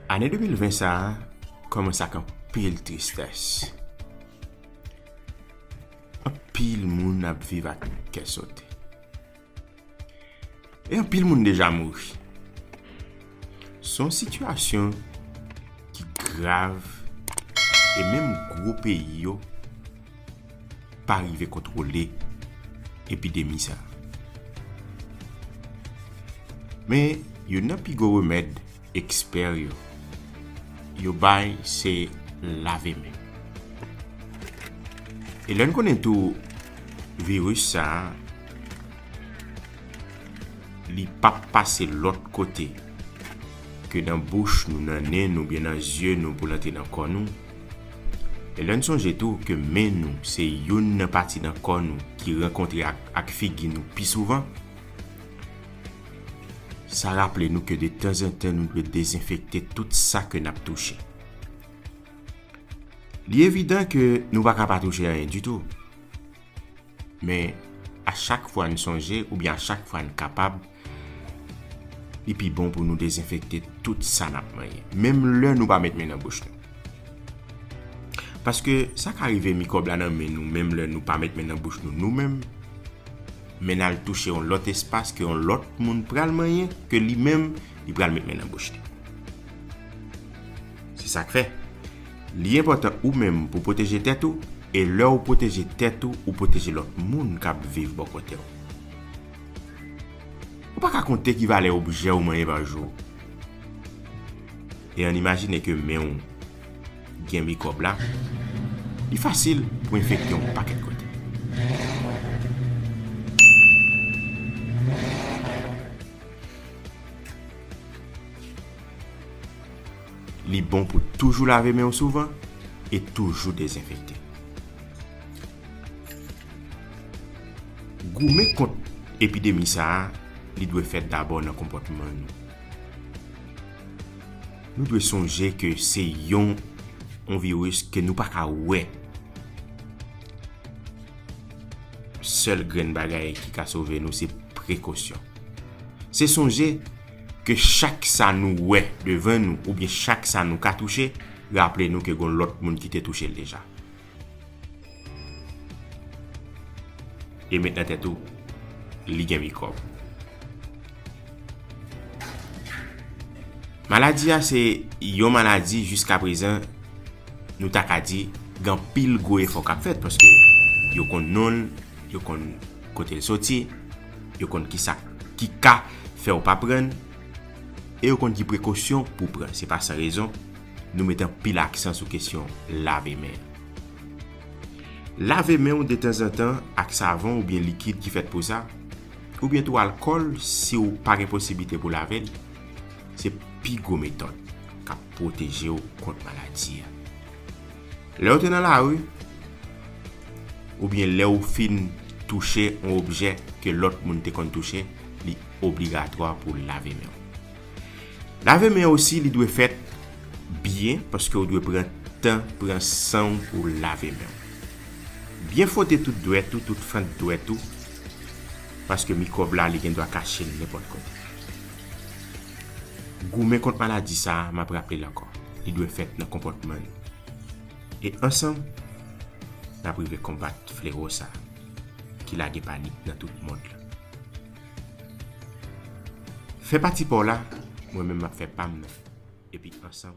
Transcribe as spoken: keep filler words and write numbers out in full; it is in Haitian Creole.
Ane de mil ven sa a kòmanse ak anpil tristès. Anpil moun ap viv ak kè sote. E anpil moun deja mouri. Se yon sitiyasyon ki grav e menm gwo peyi yo pa rive kontwole epidemi sa a. Men, youn nan pi gwo remèd ekspè yo, yo bay se lave men. E lè n konnen tou, viris sa a, li p ap pase lòt kote ke nan bouch nou, nan nen nou, oubyen nan zye nou pou l antre nan kò nou. E lè n sonje tou ke men nou se youn nan pati nan kò nou ki rankontre ak, ak figi nou pi souvan, sa raple nou ke detanzantan nou dwe dezenfekte tout sa ke n ap touche. Li evidan ke nou pa ka pa touche anyen ditou. Men, a chak fwa n sonje, oubyen a chak fwa n kapab, li pi bon pou nou dezenfekte tout sa n ap manyen, menm lè nou pa met men nan bouch nou. Paske sa ka rive mikwòb la nan men nou, menm lè nou pa met men nan bouch nou, nou menm, men n al touche yon lòt espas ke yon lòt moun pral manyen, ke li menm, li pral met men nan bouch li. Se sa k fè, li enpòtan ou menm pou pwoteje tèt ou, e lè w pwoteje tèt ou, ou pwoteje lòt moun k ap viv bò kote w. Ou pa ka konte ki valè objè ou manyen pa jou. E ann imajine ke men w gen mikwòb la, li fasil pou enfekte yon pakèt kote. Li bon pou toujou lave men w souvan e toujou dezenfekte. Goumen kont epidemi sa a, li dwe fèt dabò nan konpòtman nou. Nou dwe sonje ke se yon, yon viris ke nou pa ka wè. Sèl grenn bagay ki ka sove nou se prekosyon. Se sonje ke chak sa nou wè devan nou oubyen chak sa nou ka touche, raple nou ke gon lòt moun ki te touche l deja. E met nan tèt ou, li gen mikwòb. Maladi a se yon maladi jiskaprezan nou ta ka di gen anpil gwo efò k ap fèt, paske yo konn non l, yo konn kote l soti, yo konn kisa ki ka fè w pa pran l, e yo konn ki prekosyon pou pran. Se pa san rezon nou met anpil aksan sou kesyon lave men. Lave men w detanzantan ak savon oubyen likid ki fèt pou sa, oubyen tou alkòl si w pa gen posiblite pou lave l, se pi gwo metòd k ap pwoteje w kont maladi a. Lè w te nan lari, oubyen lè w fin touche yon objè ke lòt moun te konn touche, li obligatwa pou w lave men w. Lave men w osi, li dwe fèt byen, paske w dwe pran tan, pran san w pou w lave men w. Byen fwote tout dwèt ou, tout fant dwèt ou, paske mikwòb la, li gen dwa kache l nenpòt kote. Goumen kont maladi sa a, m ap raple l ankò, li dwe fèt nan konpòtman nou. E ansanm, n ap rive konbat flewo sa a ki lage panik nan tout mond lan. Fè pati pa w la, mwen menm m ap fè pa m nan. Epi ansanm,